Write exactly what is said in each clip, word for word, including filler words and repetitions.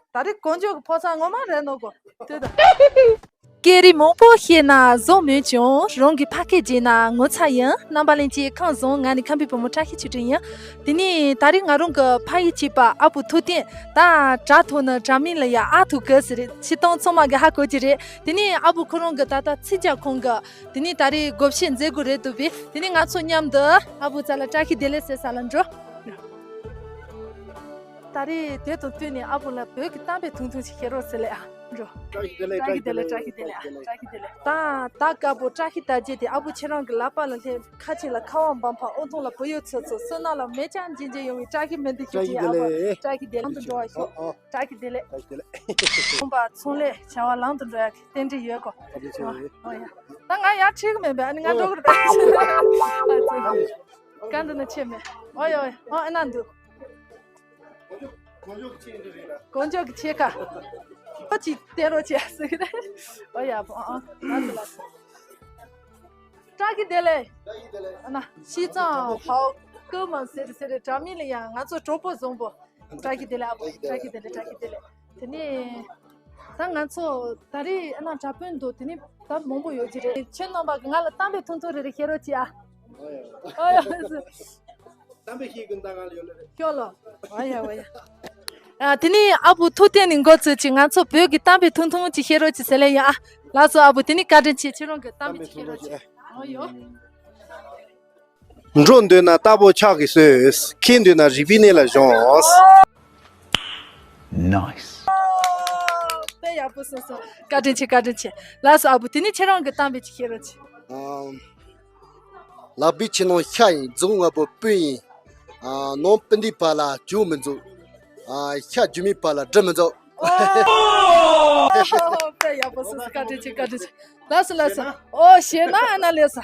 ད་རེས་དཀོན་མཆོག་གི་ཕོ་གསར་ངོ་མ་རེད་ནོ་གོ། དེ་ད། སྐད་རིགས་མང་པོ་ཤེས་ན་བཟང་མོད་ཀྱང་། རང་གི་ཕ་སྐད་བརྗེད་ན་ངོ་ཚ་ཡིན། རྣམ་པ་ལྷན་རྒྱས་ཁམས་བཟང་། ང་ནི་ཁམས་པའི་བུ་མོ་བཀྲ་ཤིས་ཆོས་སྒྲོན་ཡིན། དེ་ནས་ད་རེས་ང་རང་གི་ཕ་ཡུལ་གཅིག་པ་ཨ་བུ་ཐུབ་བསྟན། ད་དྲ་ཐོག་ནས་དྲ་མིང་ལ་ཡ་ཨ་ཐུ་གི་ཟེར་རེད། སྤྱིར་བཏང་ཚང་མ་གི་ཧ་གོ་གི་རེད། དེ་ནས་ཨ་བུ་ཁོ་རང་གི་ད་ལྟ་ཚིག་ཇ་ཁང་གི། དེ་ནས་ད་རེས་སྒོ་ཕྱེ་མཛད་དགོས་རེད་འདུག་པས། དེ་ནས་ང་ཚོ་མཉམ་དུ་ཨ་བུ་རྩ་ལ་བཀྲ་ཤིས་བདེ་ལེགས་ཟེར་ས་ལ་འགྲོ། ད་རེས་དེ་དང་བསྟུན་ནས་ཨ་བུ་ལ་བོད་ཀྱི་གཏམ་དཔེ་ཐུང་ཐུང་ཞིག་བཤད་རོགས་ཟེར་ལེ་ཨ། འགྲོ། བཀྲ་ཤིས་བདེ་ལེགས། བཀྲ་ཤིས་བདེ་ལེགས། བཀྲ་ཤིས་བདེ་ལེགས། བཀྲ་ཤིས་བདེ་ལེགས། ད་ད་དཀར་པོ་བཀྲ་ཤིས་རྟགས་བརྒྱད་དེ་ཨ་བུ་ཁྱེད་རང་གི་ལག་པ་ལ་སླེབས། ཁ་ཆེ་ལ་ཁ་བ་འབབ་ཕ། ཨོ་ཐུང་ལ་བུ་ཡོད་ཚོད་ཚོད། བསོད་ནམས་ལ་མེ་ལྕགས་འཇིགས་འཇིགས་ཡོང་བའི་བཀྲ་ཤིས་སྨོན་འདུན་ཞུ་གི་ཨ་བུ། བཀྲ་ཤིས་བདེ་ལེགས། ལམ་དུ་འགྲོ་བ་ཤོག། ཨོ་ཨོ། བཀྲ་ཤིས་བདེ་ལེགས། བཀྲ་ཤིས་བདེ་ལེགས། ཁོང་པ་ཚོང་ལས་བྱ་བ་ལམ་དུ་འགྲོ་ཡག་གི་རྟེན་འབྲེལ་ཡོད་གོ། བཀྲ་ཤིས་བདེ་ལེགས། ཨོ་ཡ། ད་ང་ཡར་ཁྲིད་གི་མེད་པས། ཨ་ནི་ང་འགྲོ་གི་རེད། ག་འདི་ན་ཆེ་མེད། ཨོ་ཡ་ཨོ་ཡ། ཨོ་ཨ་ན་འདུག། དཀོན་མཆོག་གི་ཆེ་ཁ། ཨོ་ཅི་བསྟན་རོགས་བྱས་ཟེར་གི་རེད། ཨོ་ཡ་ཨོ་ཨ་ལ་སོ་ལ་སོ། བཀྲ་ཤིས་བདེ་ལེགས། ཨ་ན་ཤིས་ཙང་ཧའོ་ཀུ་མ་ཟེར་ཟེར་དྲ་མིང་ལ་ཡང་ང་ཚོ་གྲོགས་པོ་བཟང་པོ། བཀྲ་ཤིས་བདེ་ལེགས་ཨ་བུ། བཀྲ་ཤིས་བདེ་ལེགས། བཀྲ་ཤིས་བདེ་ལེགས། དེ་ནས་ད་ང་ཚོ་ད་རེས་ཨ་ན་དྲ་དཔོན་འདུག། དེ་ནས་ད་མང་པོ་ཡོད་ཀྱི་རེད། ཁྱོད་རྣམ་པ་གི་ང་ལ་གཏམ་དཔེ་ཐུང་ཐུང་རེ་རེ་བཤད་རོགས་གྱིས་ཨ། ཨོ་ཡ། གཏམ་དཔེ་ཤེས་ཀྱི་འདུག་ག་ལ་ཡོད་ལ་རེད། ཁྱོད་ལོ། ཨ་ཡ་ཨོ་ཡ། ཨ་དེ་ནས་ཨ་བུ་ཐུབ་བསྟན་ནས་འགོ་བཙུགས་ཀྱིས་ང་ཚོ་བོད་ཀྱི་གཏམ་དཔེ་ཐུང་ཐུང་ཅིག་བཤད་རོགས་གྱིས་ཟེར་ལེ་ཡ་ཨ། ལགས་སོ་ཨ་བུ། དེ་ནས་བཀའ་དྲིན་ཆེ། ཁྱེད་རང་གི་གཏམ་དཔེ་ཅིག་བཤད་རོགས་གྱིས། ཨོ་ཡོ། འགྲོ་འདོད་ན་རྟ་ཕོ་ཕྱག་གིས་གསོས། ཁེངས་འདོད་ན་རིག་པའི་གནས་ལ་སྦྱོངས། Nice. དཔེ་ཡག་པོ་གསུངས་སོང་། བཀའ་དྲིན་ཆེ། བཀའ་དྲིན་ཆེ། ལགས་སོ་ཨ་བུ། དེ་ནས་ཁྱེད་རང་གི་གཏམ་དཔེ་ཅིག་བཤད་རོགས་གྱིས། ཨམ། ལག་པའི་ཕྱི་ནང་ཤ་ཡིན། རྫི་བོ་ལྔ་པོ་སྤུན་ཡིན། ཨ། ནང་སྤུན་ཟླའི་བར་ལ་གྱོང་མི་འཛུགས། ཨ། ཤ་རྒྱུས་མེད་བར་ལ་འབྲུ་མི་འཛུགས། ཨོ། དཔེ་ཡག་པོ་གསུངས་སོང་། བཀའ་དྲིན་ཆེ། བཀའ་དྲིན་ཆེ། ལགས་སོ་ལགས་སོ། ཨོ་ཞེ་ན་ཨ་ན་ལེ་ས།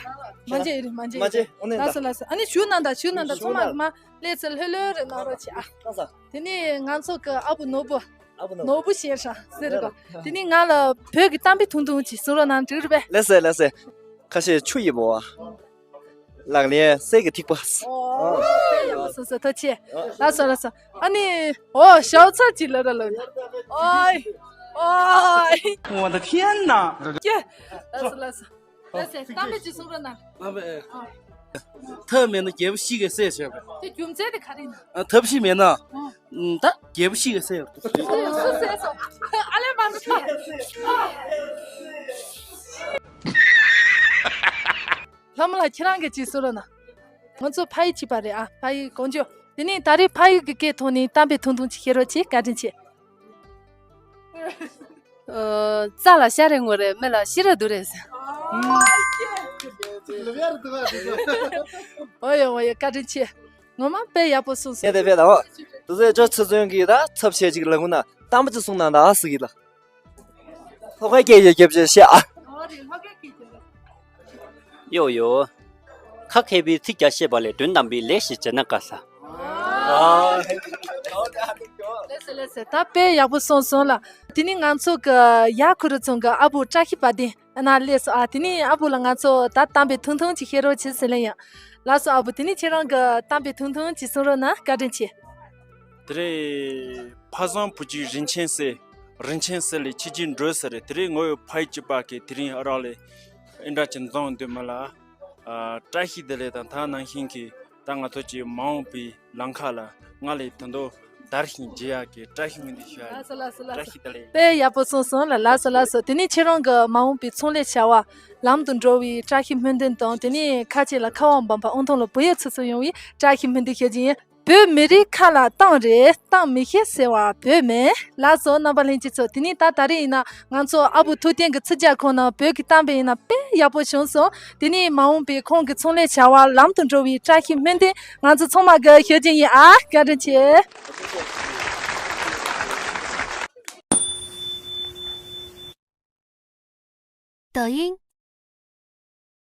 མ་འཇེ་ཨི་རི་མ་འཇེ། མ་འཇེ། ཨོ་ནེ། ལགས་སོ་ལགས་སོ། ཨ་ནི་ཞུ་ན་ད་ཞུ་ན་ད་ཚང་མ་མ་ལེ་ཚེ་ལྷོད་ལྷོད་རེ་གནང་རོགས་བྱེད་ཨ། ལགས་སོ། དེ་ནས་ང་ཚོ་གི་ཨ་བུ་ནོར་བུ། ཨ་བུ་ནོར་བུ། ནོར་བུ་ཞེས་ཧྲ་ཟེར་རེ་གོ། དེ་ནས་ང་ལ་བོད་ཀྱི་གཏམ་དཔེ་ཐུང་ཐུང་ཅིག་གསུང་རོགས་གནང་། འགྲིག་རེད་པས། ལགས་སོ་ལགས་སོ། ཁ་ཤས་ཆུ་ཡི་བོ་བ། ལག་ལེན་གསེར་གྱི་ཐིགས་པ། ཨོ་དཔེ་ཡག་པོ་གསུངས་སོང་། ཐུགས་རྗེ་ཆེ། ལགས་སོ་ལགས་སོ། ཨ་ནི་ཨོ་ཞའོ་ཚར་གྱི་ལ་ར་ལ་ཨོའི་ཨོའི། 我的天哪！ ཀྱེ། ལགས་སོ་ལགས་སོ། ལགས་སོ། གཏམ་དཔེ་ཅིག་གསུང་རོགས་གནང་། གཏམ་དཔེ། ཨ། ཐབས་མེད་ན་རྒྱལ་པོ་ཤི་གེ་བསད་བྱས་པས། དེ་རྒྱུ་མཚན་དེ་ག་རེ་ཡིན་ན། ཨ། ཐབས་ཤེས་མེད་ན། ཨ། ད་རྒྱལ་པོ་ཤི་གེ་བསད་པས། སུ་བསད་སོང་། ཨ་ལེ་མ་འདུག། ལྷ་མོ་ལགས། ཁྱེད་རང་གིས་ཅིག་གསུང་རོགས་གནང་། ང་ཚོ་ཕ་ཡུལ་གཅིག་པ་རེད་ཨ། ཕ་ཡུལ་གངས་ལྗོངས། དེ་ནས་ད་རེས་ཕ་ཡུལ་གྱི་སྐད་ཐོག་ནས་གཏམ་དཔེ་ཐུང་ཐུང་ཅིག་བཤད་རོགས་བྱེད། བཀའ་དྲིན་ཆེ། ཨ། རྩྭ་ལ་ཤ་རེ་ངོ་རེ། མི་ལ་ཤི་ར་སྡུག་རེད་ཟེར། ཨོ་ཡ་ཨོ་ཡ། བཀའ་དྲིན་ཆེ། ངོ་མ་དཔེ་ཡག་པོ་གསུངས་སོང་། ངས་དེ་དཔེ་དང་། དུ་ཟེ་ཅོ་ཆུ་ཚོད་ཀྱི་ད་ཚབ་བྱེད་ཅིག་ལ་ངུ་ན་གཏམ་པ་ཅིག་གསུང་ན་ད་ཟེར་གི་ལ། ལྷོ་ཁའི་སྐད་ཡོད་རྒྱབ་ཅེས་བཤད་ཨ། ཡོ་ཡོ། ཁ་མཁས་པའི་ཚིག་ཀྱང་བཤད་པ་ལས། དོན་དམ་པའི་ལས་ཤིག་བྱས་ན་དགའ་ས། ལགས་སོ་ལགས་སོ། ད་དཔེ་ཡག་པོ་གསུངས་སོང་ལ། དེ་ནི་ང་ཚོ་གི་ཡ་ཁུ་རུ་ཚང་གི་ཨ་བུ་བཀྲ་ཤིས་དཔལ་ལྡན་ཨ་ན་སླེབས་སོང་ཨ། དེ་ནི་ཨ་བུ་ལ་ང་ཚོ་ད་གཏམ་དཔེ་ཐུང་ཐུང་ཅིག་བཤད་རོགས་བྱེད་ཟེར་ལེ་ཡིན། ལགས་སོ་ཨ་བུ། དེ་ནི་ཁྱེད་རང་གི་གཏམ་དཔེ་ཐུང་ཐུང་ཅིག་གསུང་རོགས་གནང་། བཀའ་དྲིན་ཆེ། དེ་རིང་ཕ་བཟང་བུ་གཅིག་རིན་ཆེན་གསེར། རིན་ཆེན་གསེར་ལས་ཆེ་ཆེར་འགྲོ་ཟེར་རེད། དེ་རིང་ངོ་བོ་ཕ་ཡུལ་གཅིག་པ་གི་དེ་རིང་ཨ་རག་ལས་ཨིན་དྲ་ཅན་འཛོམས་འདུག་མ་ལ། ཨ། བཀྲ་ཤིས་བདེ་ལེགས་དང་ད་ནང་བཞིན་གྱི་ད་ང་ཚོ་གི་མ་འོངས་པའི་ལམ་ཁ་ལ་སྔར་ལས་དོན་དུ་དར་ཞིང་རྒྱས་ཡག་གི་བཀྲ་ཤིས་སྨོན་འདུན་ཞུ་ཡ་ཡིན། ལགས་སོ་ལགས་སོ་ལགས་སོ། བཀྲ་ཤིས་བདེ་ལེགས། དཔེ་ཡག་པོ་གསུངས་སོང་ལ། ལགས་སོ་ལགས་སོ། དེ་ནས་ཁྱེད་རང་གི་མ་འོངས་པའི་ཚོང་ལས་བྱ་བ་ལམ་དུ་འགྲོ་བའི་བཀྲ་ཤིས་སྨོན་འདུན་དང་། དེ་ནས་ཁ་ཆེ་ལ་ཁ་བ་འབབ་པ། ཨོང་ཐོང་ལ་བུ་ཡོད་ཚོད་ཚོད་ཡོང་བའི་བཀྲ་ཤིས་སྨོན་འདུན་ཞུ་རྒྱུ་ཡིན། བོད་མི་རིགས་ཁ་ལ་གཏམ་རེད། གཏམ་མི་ཤེས་ཟེར་བ་བོད་མེད། ལགས་སོ་རྣམ་པ་ལྷན་རྒྱས་ཚོ། དེ་ནས་ད་ད་རེས་ཡིན་ན་ང་ཚོ་ཨ་བུ་ཐུབ་བསྟན་གྱི་ཚིག་ཇ་ཁང་ནང་བོད་ཀྱི་གཏམ་དཔེ་ཡིན་ན་དཔེ་ཡག་པོ་བྱུང་སོང་། དེ་ནས་མ་འོངས་པའི་ཁོང་གི་ཚོང་ལས་བྱ་བ་ལམ་དུ་འགྲོ་བའི་བཀྲ་ཤིས་སྨོན་འདུན་ང་ཚོ་ཚང་མ་གི་ཞུ་རྒྱུ་ཡིན་ཨ། བཀའ་དྲིན་ཆེ། 抖音。